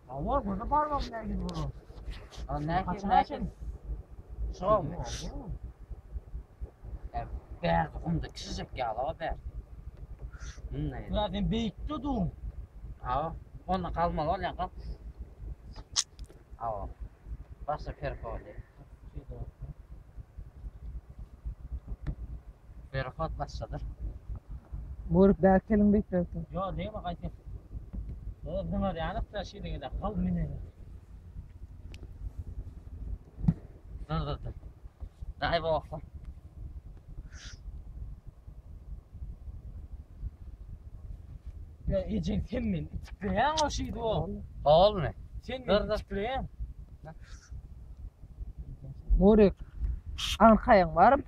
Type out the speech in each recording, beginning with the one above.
Hawa, göze barmam nähili bolar. O nähili Haçan nähili? açayım? Şomy? E, Bärde gumda kiçijek ýaly o bär. Munday. Ya sen beýikde dur. Hawa, onda galmaly bolýan gal. Hawa. Başda perhody. Perhod başladyr. Görüp bäkeliň beýtlersin. Yo degme gaýta. O bunlar ýanyp da şeýle de kal mine. Dur dur dur. Daý bu okla. Ya ejek sen men itikleýän o şeýdi o. Olmy? Sen Dur, men dur. itikleýän. Görüp aňkaýyň baryp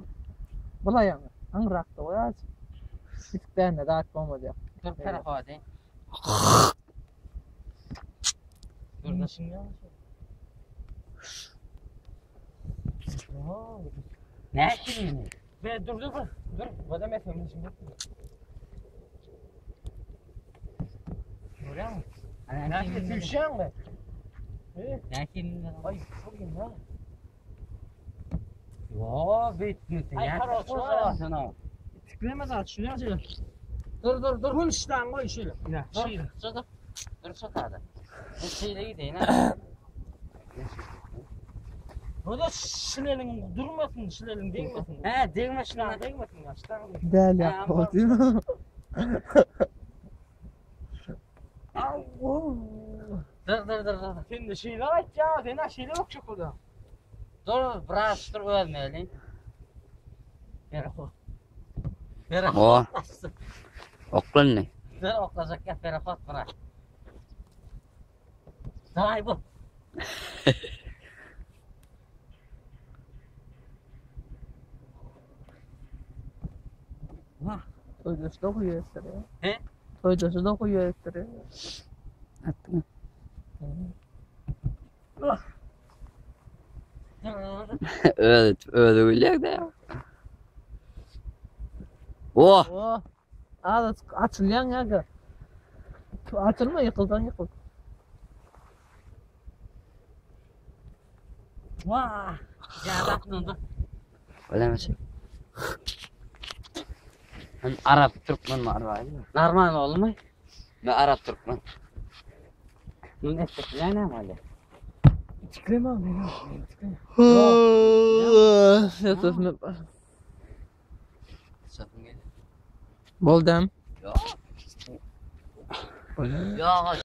bulaýaň. Aňrakda goýaç. Bitikdände zat bolmady. Dur perhody. Dur da şimdi. Nähili? Be dur dur dur. Dur. Bada mesele şimdi. Görýän mi? Nähili tüýşýän mi? E, Nähili? ay çok iyi ha. Yo, beýtmesi. Ay, Ya. karoç, Sen Tikleme zat şunu şöyle. Dur dur dur. Kun ştan koy şöyle. Ne? Dur. Şöyle. Dur dur. Dur şu tadı. Bu şeýle gideýin ha. Bu da şilelin durmasın, şilelin değmesin. He, degme şuna. Ştan değmesin ya, ştan. Däl Ha, ýapma Dur dur dur dur. Sen de şeýle aýt ya, sen ha şeýle bak çok oda. Dur biraz dur ölmeli. Ferahot. O. Ferahot. Oklan ne? Dur oklajak ya Ferahot bırak. Day bu. Vah. Toýdaşy da guýup etdirýär. He? Toýdaşy da guýup etdirýär. Attı mı? Dur dur dur. Evet, öyle bilecek de ya. Oh! Oh. Az açylýan ýa. Açylma ýykyldan ýykyl. Vah. Ya bak dur dur. Öyle mi şey? Ben Arap Türkmen var var. Normal oldu mu? Ben Arap Türkmen. Bunun ettikler ne var ya? Tikleme abi, ne? Tikleme. Ýatasyny. Sakın gel. Boldam. Yok. Yok.